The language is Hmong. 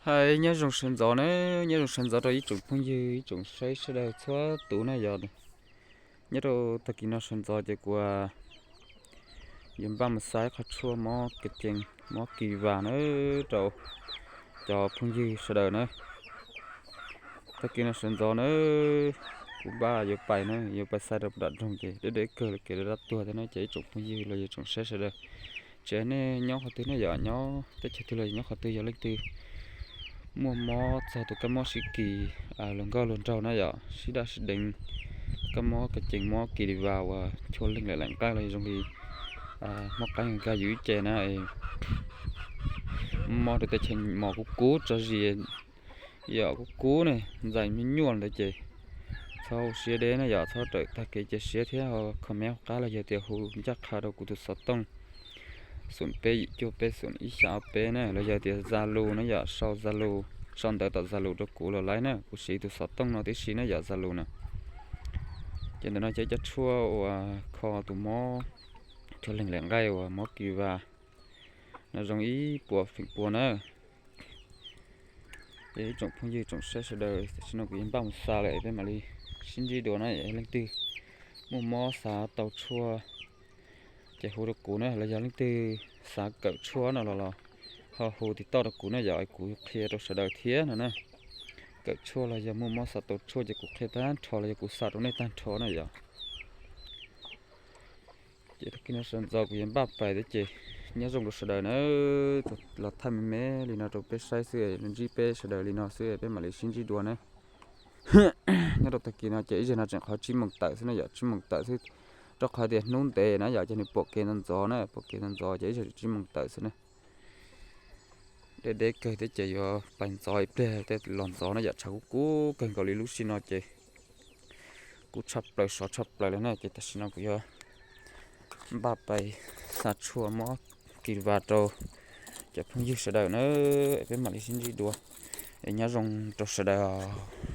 Hais nyob zoo sawv ntxov na, nyob zoo sawv ntxov rau ib tsoom phooj ywg ib tsoom saib sawv daws txhua tus na yog. Nyob rau tag kis no sawv ntxov ces kuv yuav npaj mus xa ib qho tshuaj mob kev cees mob kis vas na rau cov phooj ywg sawv daws na. Tag kis no sawv ntxov na, kuv npaj yuav pais na, yuav pais xa rau nram nroog ces deb deb kawg li kev dab tuag thiab na ces ib tsoom phooj ywg los yog tsoom saib sawv daws, tsis hais nej nyob qhov twg ne yom, nyob teb chaws twg los nyob qhov twg, yog leej twg muaj mob txog tus kab mob sib kis luag nkauj luag nraug na yom, sib daj sib deev, kab mob kev cees mob kis vas uas chua leeg lawm lawm nqaij los yog zoo li mob qaib nkag yus ib ce na, mob rau tej chaw mos kub kub tso zis yom, kub kub ne, ntxais me nyuaj ntawd ces txhob hu siab deb na yom, txhob rawm tag kev cia siab thiab ho comment hauv qab los yog tias hu ncaj qha rau kuv tus xov tooj xoom peb yim cuaj peb xoom ib xya ob peb na, los yog tias Zalo na yom, sau Zalo, sau ntawv tom Zalo rau kuv los laib na, kuv siv tus xov tooj no tib si na yom, Zalo na. Ces ntawm no ces ib co tshuaj uas kho tus mob chua leeg lawm nqaij uas mob kis vas no zoo ib puas feem pua na. Ces ib tsoom phooj ywg tsoom saib sawv daws, tam sim no kuv yuav npaj mus xa lawm, peb mam li sib ntsib dua na. Leej twg muaj mob xav tau tshuaj ces hu rau kuv na, los yog leej twg xav kawm tshuaj no los los ho hu tiv toj rau kuv na yom, kuv qhia rau sawv daws thiab no na. Kawm tshuaj los yog muaj mob xav tau tshuaj ces kuv qhia tag nrho los yog kuv xa rau nej tag nrho na yom. Ces tag kis no sawv ntxov kuv yuav npaj pais thiab ces nyob zoo rau sawv daws na. Los thaij me me li no rau peb saib xwb, ntsib peb sawv daws li no xwb, peb mam li sib ntsib dua na. Nyob rau tag kis no ces ib zaug no tseem qhov tsib moos tawm xwb na yom, tsib moos tawm xwb, rau qhov tias hnub ntev na yom, ces nws pom kev ntxov ntxov na, pom kev ntxov ntxov ces ib zaug tsib moos tawm xwb na. Deb deb kawg thiab ces yuav pais ntxov ib pliag tej los ntxov na yom, tshav kub kub kawg nkaus li lub sij no ces kub tshaj plaws sov tshaj plaws li na, ces tam sim no kuv yuav npaj pais xa tshuaj mob kis vas rau cov phooj ywg sawv daws na, peb mam li sib ntsib dua. Es nyob zoo rau sawv daws os.